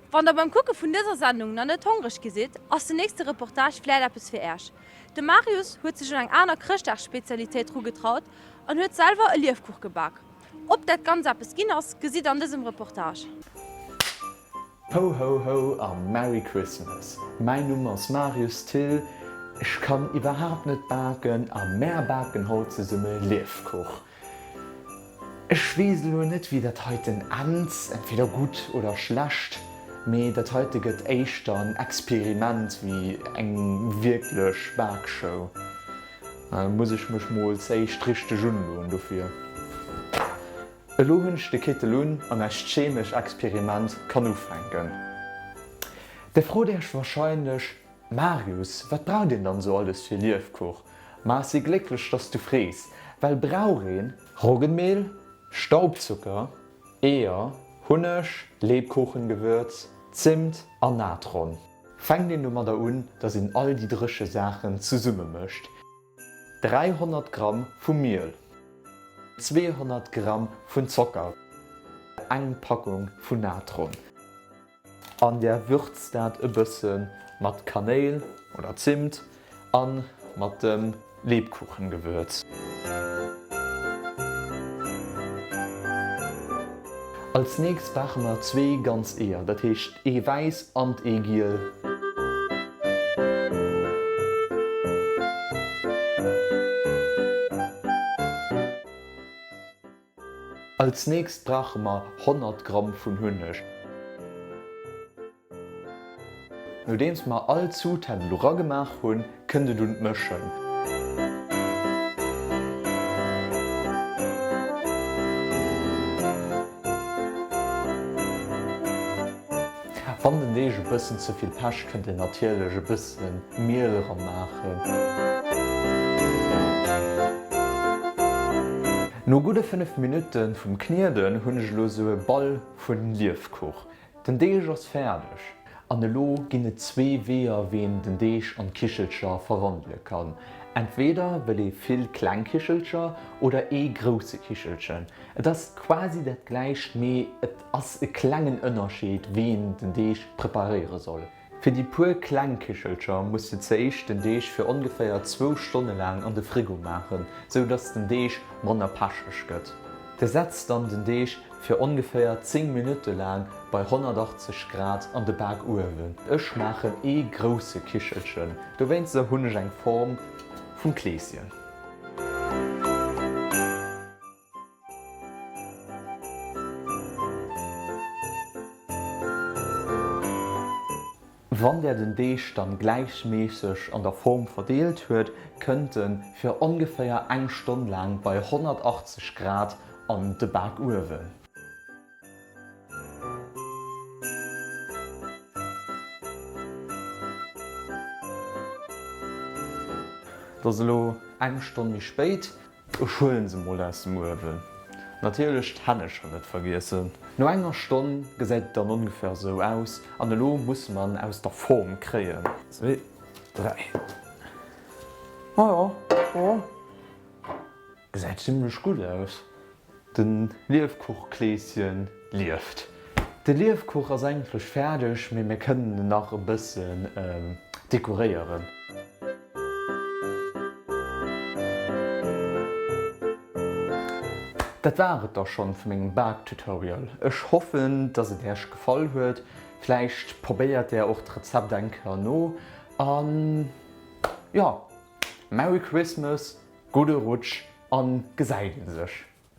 Wann der beim Kucke vun dëser Sendung nach net hongreg gi sidd, ass den nächste Reportage vläit eppes fir Äech. De Marius huet sech un eng aner Chrëschtdagsspezialitéit rugetraut an huet selwer e Liefkuch gebak. Ob dat Ganz eppes ginn ass, gesitt der an dësem Reportage. Ho ho ho a Merry Christmas! Mäin Numm ass Marius Thill, ech kann iwwerhaapt net baken a mär baken haut zesumme Liefkuch. Ech weess elo net wéi dat heiten ennt, entweder gutt oder schlecht, mee dat heite gëtt éischter en Experiment wéi eng wierklech Bakshow. Da muss ech mech mol z'éischt richteg undoen dofir. Elo hunn ech de Kittel un an eist chemesch Experiment kann ufänken. Dir frot iech wahrscheinlech, Marius, wat braucht een dann sou alles fir Liefkuch? Ma ech si glécklech dass du frees, well brauch een. Roggenmehl, Staubzucker, Eeër, Hunneg, Lebkuchengewürz, Zimt an Natron. Fänkt een domadder un, dass een all déi dréche Saachen zesumme mëscht. 300 Gramm vu Miel, 200 Gramm vun Zocker, eng Packung vun Natron. An där würzt dat e bësse mat Kanéil oder Zimt a mat dem Lebkuchengewürz. Als nächst brauche mer zwee ganz Eeër, dat heescht ee wäiss an ee giel. Als nächst brauche mer 100 Gramm vun Hunneg. Nodeems mer all Zutaten elo ragemaach hunn, kënnt et un d'Mëschen. Wann den Deeg e bëssen ze vill pecht, kënnt een natierlech e bëssen Miel eran maachen. No gudde 5 Minutten vum Knieden hunn ech elo sou e Ball vun Liefkuch. Den Deeg ass fäerdeg an elo ginn et zwee Weeër wéi een den Deeg an Kichelcher verwandele kann. Entweder wëll ee vill kleng Kichelcher oder ee grousse Kichelchen. Et ass quasi dat gläicht mee et ass e klengen Ënnerscheed wéi een den Deeg preparéiere soll. Fir déi puer kleng Kichelcher muss de zeéischt den Deeg fir ongeféier zwou Stonne laang an de Frigo maachen, sou dass den Deeg manner pecheg gëtt. De setz dann den Deeg fir ongeféier 10 Minutte laang bei 180 Grad an de Bakuewen. Ech maachen ee grousse Kichelchen, dowéinster hunn ech eng Form vum Kleeschen. Wann der den Deeg dann gläichméisseg an der Form verdeelt huet, kënnt en fir ongeféier eng Stonn laang bei 180 Grad an de Bakuewen. Et ass elo eng Stonn méi spéit. Ech huelen se mol aus dem Uewen. Natierlech d'Hännecher net vergiessen. No enger Stonn gesäit et dann ongeféier sou aus an elo musse mer en aus der Form kréien. Zwee, dräi. Majo, jo, gesäit zimlech gutt aus. De Liefkuchkleeschen lieft. De Liefkuch ass eigentlech fäerdeg, mee mir kënnen en nach e bëssen dekoréieren. Dat war et da schonn vu mengem Bak-Tutorial. Ech hoffen, dass et Äech gefall huet. Vläicht probéiert där och d'Rezept eng Kéier no. An jo, Merry Christmas, gudde Rutsch an gesäit een sech.